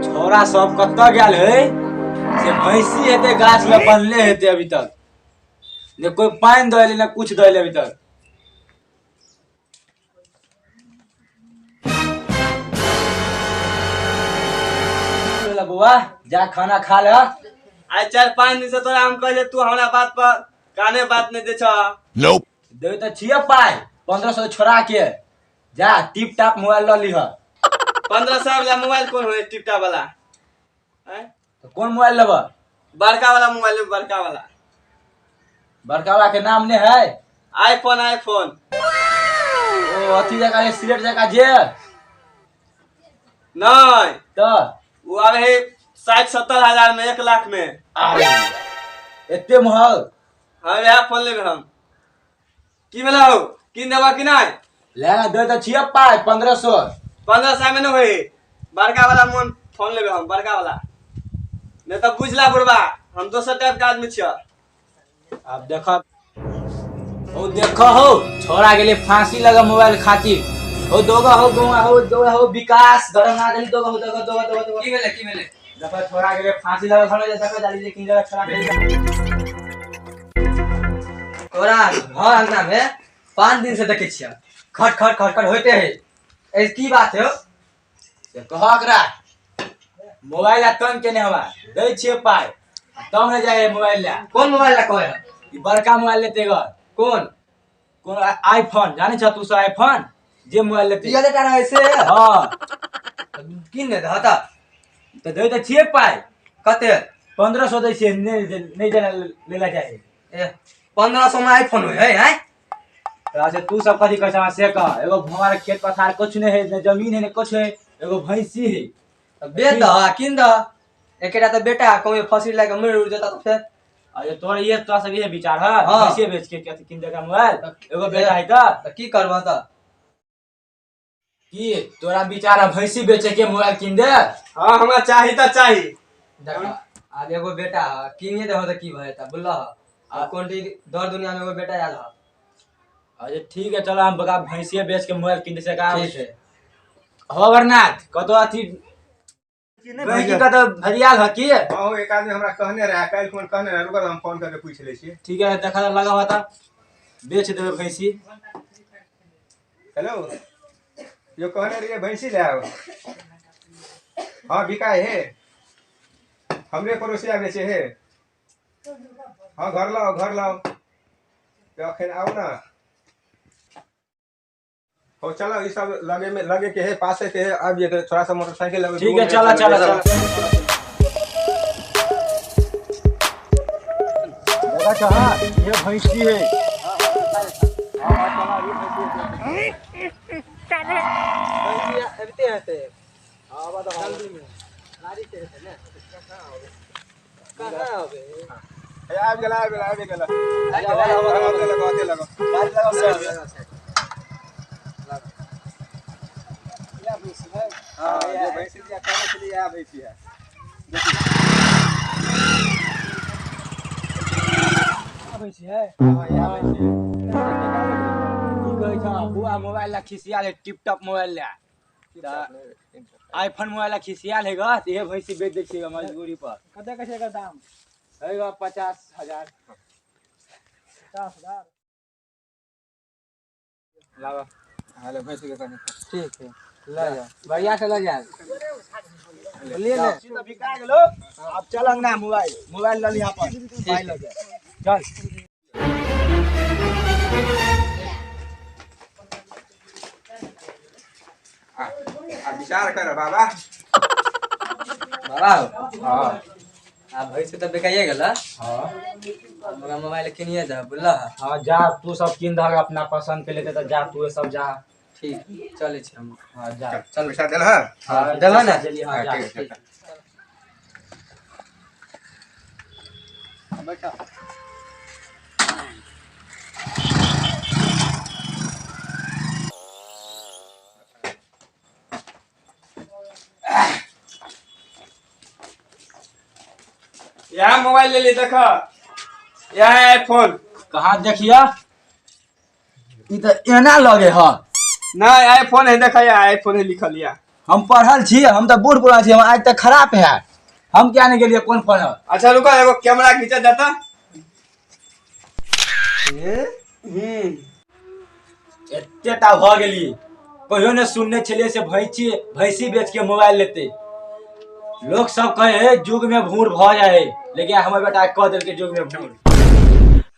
छोरा सब कतऽ गेल है से भैंसी हेतै गाछ लग बन्हले हेतै अभी तक ने कोई पानि दऽ एलै ने कुछ दऽ एलै अभी तक। बोला बौआ जा खाना खा ले। आइ 4-5 दिन से तोरा हम कहले, तू हमरा बात पर काने बात नहीं दे छ। देबै तऽ छियै पाइ 1500 छोड़ा के, जा टिप टाप मोबाइल लऽ लिह। 1500 वाला मोबाइल कोन होय टिपटा वाला? आँय? तऽ कोन मोबाइल लेबह? बड़का वाला मोबाइल लेबै, बड़का वाला। बड़का वाला के नाम नहि है? IPhone, iPhone. ओ अथी जकाँ जे सिलेट जकाँ जे? नहीं। तऽ वो आबे है 60-70 हजार में, 1 लाख में। अरे एते महग? हाँ, इएह फोन लेबै हम। की भेलौ, कीन देबऽ कि नहि? ले ने, दै तऽ छियै पाइ 1500। 1500 में नहि होय, बड़का वाला मोन फोन लेबै हम, बड़का वाला। नहि तऽ बुझला बुढ़बा, हम दोसर टाइप के आदमी छियै। आब देख, ओ देख हो, छोड़ा गेलै फांसी लगा मोबाइल खातिर। हो दोगा हो गौआ हो दोगा हो विकास दरंगा गेली दोगा हो दोगा दोगा दोगा दोगा। की भेलै, की भेलै? देखो, छोड़ा गेलै फांसी लगा खड़ा जे देखो जाली लेकिन जगह छोड़ा गेलै। तोरा घर अंगना में 5 दिन से देखे छियै खट खट खट खट होते है, ए की बात है? से कहक रा मोबाइल आ तंग केने हवा, दै छियै पाइ आ तब ने जाइ मोबाइल ला। कोन मोबाइल ला कहै? ई बड़का मोबाइल लेते ग। कोन? कोन आईफोन जानै छ तू सब? आईफोन जे मोबाइल लेते। पिया लेटा रहे से? हाँ। किन दे दह तऽ। तऽ दै तऽ छियै पाइ। कते? 1500 दै छियै, नहि नहि जाना लेला जाइ। ए, 1500 में आईफोन होइ है? आँय? तऽ अच्छा, तू सब कथी कहै छ से कह। एगो हमारे खेत पथार कुछ नहीं है, ने जमीन है ने कुछ है, एगो भैंसी है। तऽ बेच दह आ किन दह। एकेटा तऽ बेटा, कहूँ फंसी लए कऽ मरि उड़ जेता तऽ फेर? अरे तोरा ये तोरा सब ये विचार है? हाँ। भैंसी बेच के कथी किन देगा मोबाइल, एगो बेटा है तऽ? तऽ की करबह तऽ? की तोरा विचार है, भैंसी बेचे के मोबाइल किन दे? हाँ, हमरा चाही तऽ चाही। देख, आब एगो बेटा है, किनिए दहो तऽ की भऽ जेता, बुझलह? आ कोन दर दुनिया में एगो बेटा आयल है। अरे ठीक है, चलो हम बगा भैंसिए बेच के मोबाइल किन दे से का। ठीक है। हो वरनाथ, कतो अथी बहिकी कतो भरियाल ह की? हाँ, एक आदमी हमरा कहने रहे, काल्हि फोन कहने रहे। रुकल, हम फोन करके पूछि लै छी। ठीक है, देखा लगा हुआ था, बेच देबे भैंसी। हेलो, यो कहने रहिए भैंसी ले आओ। हाँ, बिकाय है, हमरे पड़ोसिया बेचे है। हाँ, घर लाओ, घर लाओ। तो अखन आओ ना। हो, चलो, ई सब लगे में लगे के है, पासे के है। अब ये थोड़ा सा मोटरसाइकिल लगे। ठीक है, चलो चलो चलो। देखा कहाँ ये भैंसी है? अबिते हेतै जल्दी में, गाड़ी से हेतै ने। कहाँ अबे? आबि गेल, आबि गेल, आबि गेल। आते लगो, आते लगो। गाड़ी लगाओ साइड में। हाँ, जे भैंसी दिया कहने छलियै, इएह भैंसी है। भैंसी है? हाँ, इएह भैंसी है। की कहै छ बुआ, मोबाइल ला खिसियाल है, टिप टॉप मोबाइल ला, आईफोन मोबाइल ला खिसियाल है ग, तऽ इहे भैंसी बेच दै छियै मजबूरी पर। कते कहै छै एकर दाम? है ग 50,000। 50,000? लाबऽ। हेलो, भैंसी के कनी ठीक है, लऽ जाओ, बढ़िया से लऽ जाओ, बुझलिए ने? तऽ बिका गेलो, आब चल अंगना, मोबाइल मोबाइल लऽ लिहा अपन, पाइ लऽ के चल। आ विचार कर बाबा। बाबा। हाँ। आब भैंसी तऽ बिकाइए गेल। हाँ। हमरा मोबाइल किनिए दह, बुझलह? हाँ, जा, तू सब कीन दहक, अपना पसंद के लेते तऽ जा, तू सब जा। ठीक, चलै छी हम। हाँ, जा। चल, पैसा देल है? हाँ, देबह ने? जल्दी, हाँ। हाँ, जा। ठीक है। बैठा। यह मोबाइल ले ली, देख, यह है आईफोन। कहाँ देखिए, ई तऽ एना लगे ह। नहीं, आईफोन है, देख, यह आईफोन है लिखल। यह हम पढ़ल छी, हम तऽ बूढ़ पुरान छी, हम आज तक खराब है, हम क्या नहीं गेलिए कोन फोन है। अच्छा रुको, एगो कैमरा खींचा जाता। हम्म। एते टा भऽ गेली, कहियो ने सुनने छलियै से भैंसी भैंसी बेच के मोबाइल लेते। लोग सब कहे है युग में भूर भऽ जाए है, लेकिन हमर बेटा कह देलकै युग में भूर।